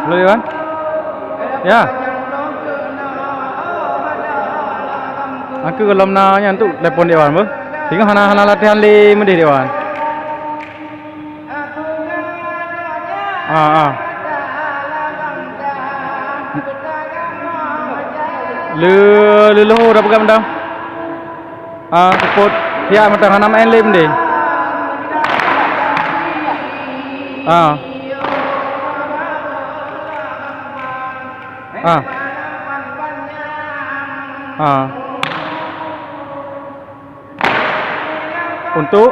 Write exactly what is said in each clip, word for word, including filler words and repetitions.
Halo, Dewan. Ya. Aku gohlom na nyan tu telepon Dewan beuh. Singoh hana, hana latihan lé meudeh Dewan. Ah, ah. Le, leuloh dah peugah mantong. Ah, seupôt siap mantong hana maén lé meudeh. Ah. Ah. Ah. Untuk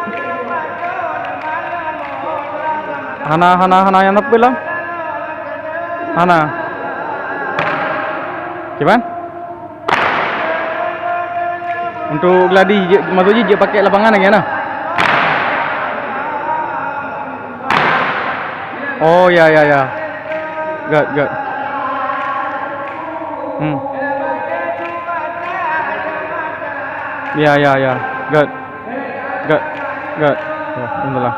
hana, hana, hana nyang teupeu lom. Hana. Kiban? Untuk gladi, jeuet, maksud jih jeuet pakai lapangan lagèe na. Oh, ya, ya, ya. Good, good. Hmm. Ya, ya, ya. Good. Good. Good. Ya, alhamdulillah.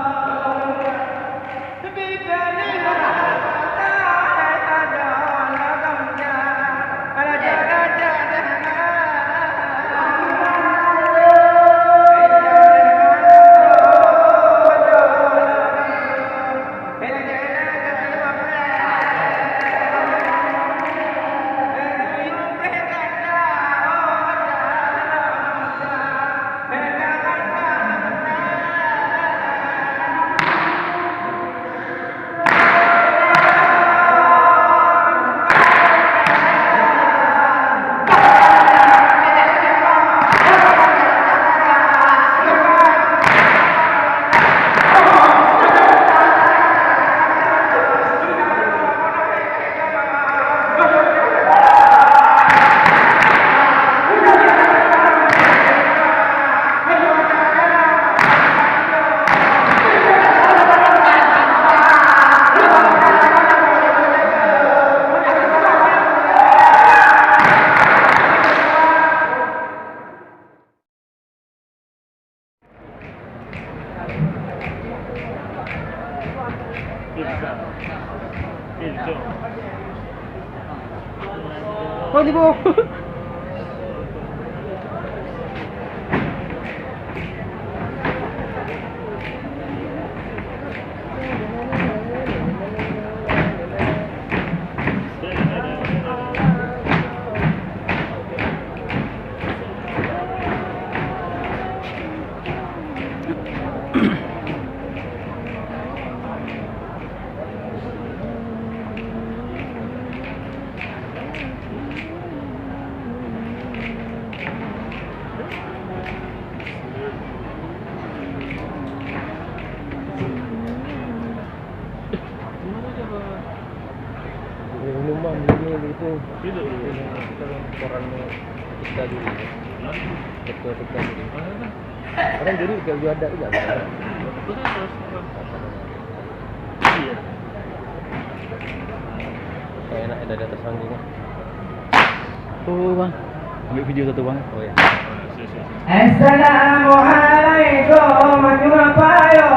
Minuman dulu gitu. Koran kita dulu. Betul-betul dulu. Orang dulu kalau ada juga. Iya. Kayak enak ada, ada tersanggung. Oh, Bang. Ambil video satu, Bang. Oh, ya. Assalamualaikum, meunyoe payoh